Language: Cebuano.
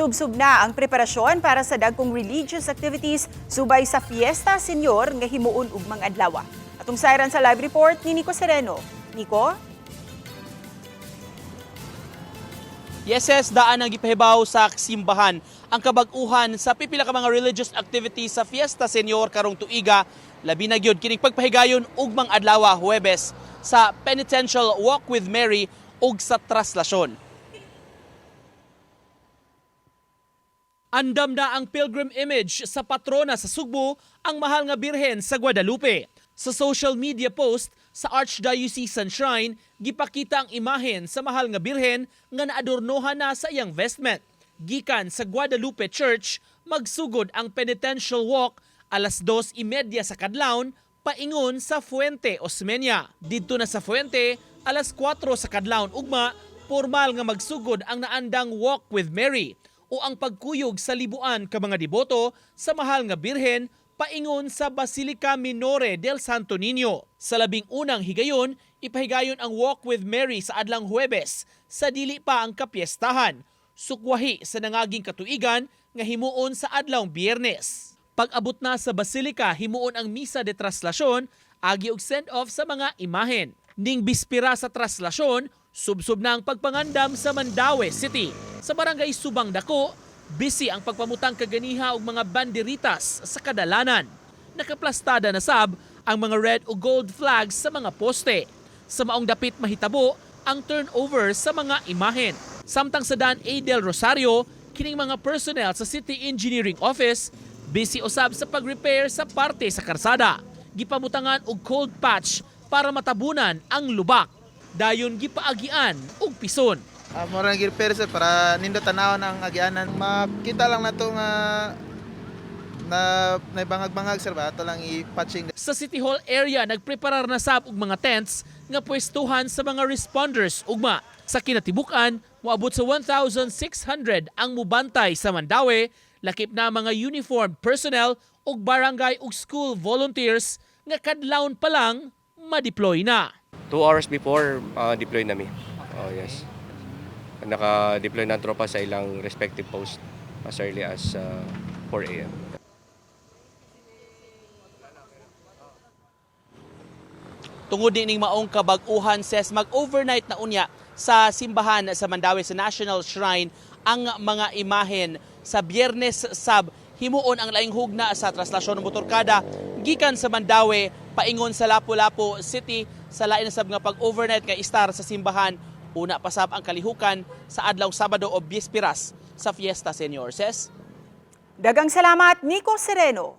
Subsub na ang preparasyon para sa dagkong religious activities subay sa Fiesta Senior nga himuon ugmang adlaw. Atong sayran sa live report ni Nico Sereno. Nico? Yes, daan ang gipahibaw sa simbahan ang kabag-uhan sa pipila ka mga religious activities sa Fiesta Senior karong tuiga. Labi na gyud kining pagpahigayon ugmang adlaw, Huwebes, sa Penitential Walk with Mary ug sa Traslasyon. Andam na ang pilgrim image sa patrona sa Sugbo, ang Mahal nga Birhen sa Guadalupe. Sa social media post sa Archdiocesan Shrine, gipakita ang imahen sa Mahal nga Birhen nga naadornohan na sa iyang vestment. Gikan sa Guadalupe Church, magsugod ang penitential walk alas 2:30 sa kadlawon paingon sa Fuente Osmeña. Didto na sa Fuente, alas 4 sa kadlawon ugma, formal nga magsugod ang naandang Walk with Mary o ang pagkuyog sa libuan ka mga deboto sa Mahal nga Birhen paingon sa Basilica Minore del Santo Niño. Sa 11 higayon, ipahigayon ang Walk with Mary sa adlang Huwebes sa dili pa ang kapiestahan. Sukwahi sa nangaging katuigan nga himuon sa adlawng Biyernes. Pag-abot na sa Basilica, himuon ang Misa de Traslasyon, agi og send-off sa mga imahen. Ning bispira sa Traslasyon, subsob na ang pagpangandam sa Mandaue City. Sa barangay Subang Dako, busy ang pagpamutang kaganiha og mga banderitas sa kadalanan. Nakaplastada na sab ang mga red o gold flags sa mga poste. Sa maong dapit mahitabo ang turnover sa mga imahen. Samtang sa Dan A. Del Rosario, kining mga personnel sa City Engineering Office busy usab sa pag-repair sa parte sa karsada. Gipamutangan og cold patch para matabunan ang lubak. Dayon gipaagian og pison. Mura nag repair, sir, para nindot tanawon ang agianan. Makita lang nato nga na naibangag-bangag, sir, ba ato lang i-patching. Sa City Hall area, nagpreparar na sab og mga tents nga pwestuhan sa mga responders ugma. Sa kinatibuk-an, moabot sa 1,600 ang mubantay sa Mandaue, lakip na mga uniformed personnel ug barangay ug school volunteers nga kadlawon pa lang ma-deploy na. 2 hours before, deploy na mi. Oh, yes. Naka-deploy na ang tropa sa ilang respective post as early as 4 a.m. Tungod nining maong kabag-uhan, ses, mag-overnight na unya sa simbahan sa Mandaue, sa National Shrine, ang mga imahen. Sa Biyernes sab himuon ang laing hugna sa traslasyon ng motorkada gikan sa Mandaue paingon sa Lapu-Lapu City. Sa lain na sab nga pag-overnight nga istar sa simbahan, una pa sab ang kalihukan sa adlaw Sabado o Bispiras sa Fiesta Senior. Ses. Dagang salamat, Nico Sereno.